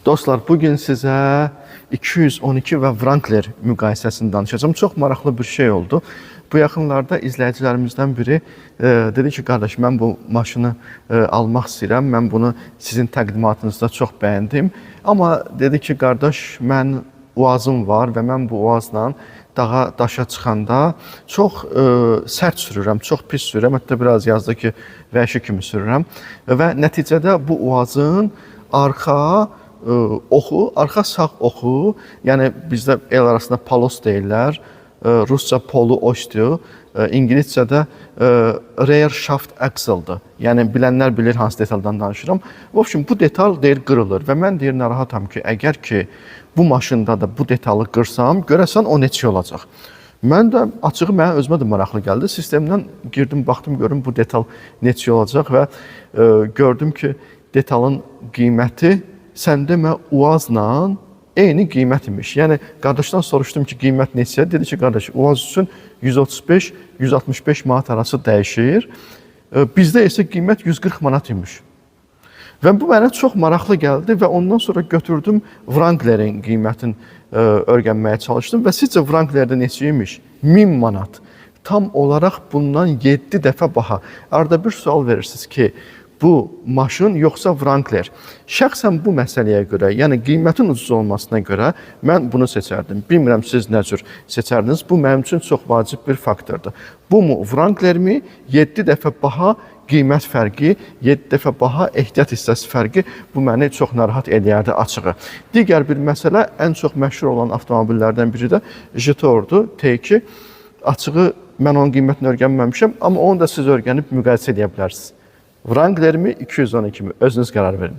Dostlar, bugün sizə 212 və Wrangler müqayisəsini danışacağam. Çox maraqlı bir şey oldu. Bu yaxınlarda izləyicilərimizdən biri dedi ki, qardaş, mən bu maşını almaq istəyirəm. Mən bunu sizin təqdimatınızda çox bəyəndim. Amma dedi ki, qardaş, mən UAZ-ım var və mən bu UAZ-la dağa daşa çıxanda çox sərt sürürəm, çox pis sürürəm. Hətta biraz yazdı ki, vəhşi kimi sürürəm və nəticədə bu UAZ-ın arxa oxu, arxa sağ oxu, yəni bizdə el arasında palos deyirlər, rusca polu oşdur, ingiliscədə rear shaft axle-dır. Yəni bilənlər bilir hansı detaldan danışıram. В общем, bu detal deyir qırılır və mən deyir narahatam ki, əgər ki bu maşında da bu detalı qırsam, görəsən o neçə olacaq? Mən də açığı mənə özümə də maraqlı gəldi. Sistemdən girdim, baxdım görüm bu detal neçə olacaq və gördüm ki, detalın qiyməti sən demə UAZ-la eyni qiymət imiş. Yəni qardaşdan soruşdum ki, qiymət neçə? Dedi ki, qardaş, UAZ üçün 135-165 manat arası dəyişir. Bizdə isə qiymət 140 manat imiş. Və bu mənə çox maraqlı gəldi və ondan sonra götürdüm Wranglerin qiymətini öyrənməyə çalışdım və sizcə Wranglerdə neçə imiş? 1000 manat. Tam olaraq bundan 7 dəfə baha. Arada bir sual verirsiniz ki, bu maşın yoxsa Wrangler? Şəxsən bu məsələyə görə, yəni qiymətin ucuz olmasına görə mən bunu seçərdim. Bilmirəm siz nə cür seçərdiniz. Bu mənim üçün çox vacib bir faktordur. Bu mu Wranglermi? 7 dəfə baha qiymət fərqi, 7 dəfə baha ehtiyat hissəsi fərqi bu məni çox narahat eləyərdi açığı. Digər bir məsələ, ən çox məşhur olan avtomobillərdən biri də Jetourdur, T2. Açığı mən onun qiymətini öyrənməmişəm, amma onu da siz öyrənib müqayisə edə bilərsiniz. Wranglermi, 212 mi? Özünüz qərar verin.